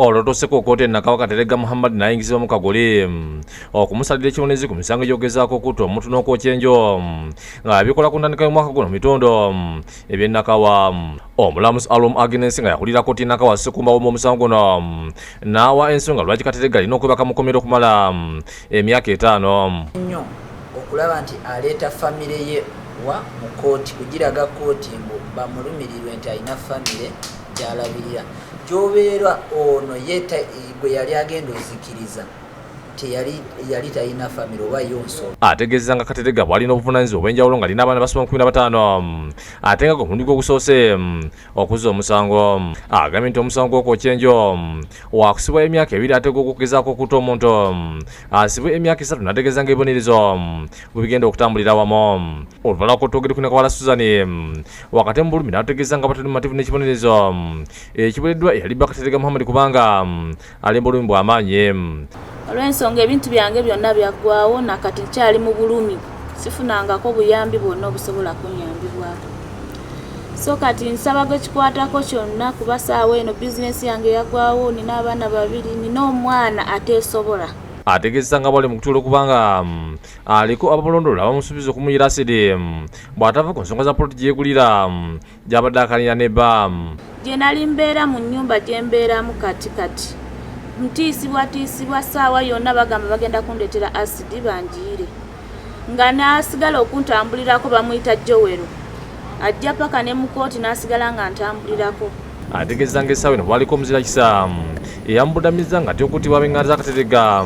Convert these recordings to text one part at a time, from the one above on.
Olwo tuseko kkooti e Nakawa, Kateregga Muhammad n'ayingizibwa mu kaguli okumusalira ekibonerezo ku misango egy'okugezaako okutta omuntu n'okwokya enju nga bikola ku ntandika y'omwaka guno mu bitundu eby'e Nakawa. Omulamuzi Alum Agnes nga yakulira kkooti e Nakawa Ssekumba mu omusango guno n'awa ensonga lwaki Kateregga alina okwebaka mu kkomera okumala emyaka 5. Nnyo okulaba nti aleeta famire ye wa mu kooti, kugiraga kooti mbu bamulumirirwe nti alina famire gy'alabirira, gy'obeera ono ye gwe yali agenda ozikiriza teyali yali talina famire oba yo nsolo. Ategeeza nga Kateregga bw'alina obuvunaanyizibwa obw'enjawulo ng'alina abaana basoba mu 15, ate nga gwe mulundi gwe ogusoose okuzza omusango. Agambye nti omusango gw'okwokya enju wakusibwa emyaka 2, ate gw'okugezaako okutta omuntu asibwe emyaka 3, n'ategeeza nga ebibonerezo bwe bigenda okutambulira wamu. Oluvannyuma lw'okwogera ku Nakawala Susan wakati mu bulumi, n'ategeeza nga batali mumativu n'ekibonerezo ekiwereddwa eyali bba Kateregga Muhammad, kubanga ali mu bulumi bw'amaanyi. Olw'ensonga ebintu byange byonna byaggwawo, nakati nkyali mu bulumi, sifunangako buyambi bwonna obusobola kunyambibwako. So kati nsaba gwe kikwatako kyonna, kuba saawa eno bizinesi yange yaggwawo, nina abaana babiri, nina omwana ateesobola. Ategeeza nga bwali mu kutuula kubanga aliko abamulondoola abamusuubiza okumuyira asidi bw'atava ku nsonga za poloti gyegulira gy'abadde akalina ne bba. Gye nali mbeera mu nnyumba gye mbeeramu kati, kati ntiisibwatiisibwa saawa yonna, bagamba bagenda kundeetera asidi banjiire, nga n'asigala okuntambulirako bamuyita Jowero, ajja paka ne mu kooti n'asigala nga ntambulirako. Ategeeza nga essaawa eno bwaliko omuzira kisa eyamubudamizza nga atya okuttibwa ab'eŋŋanda za Kateregga,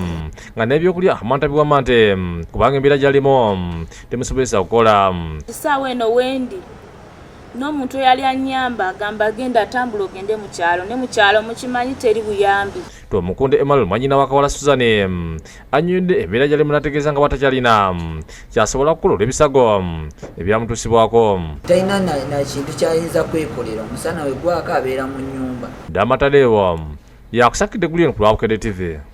nga n'ebyokulya amanta biwamante kubanga embeera gy'alimu temusobozesa kukola. Essaawa eno wendi n'omuntu eyali annyamba agamba, "Genda, atambula ogende mu kyalo," ne mu kyalo mukimanyi teri buyambi. Tumukunde Emmanuel, mwanyina wa Kawala Susan, annyonnyodde embeera gy'alimu n'ategeeza nga bw'atakyalina kyasobola kukola olw'ebisago ebyamutuusibwako. Talina na kintu kyayinza kwekolera, omusana we gwaka abeera mu nnyumba. Damataleewo yakusakidde guli eno ku lwa Bukedde TV.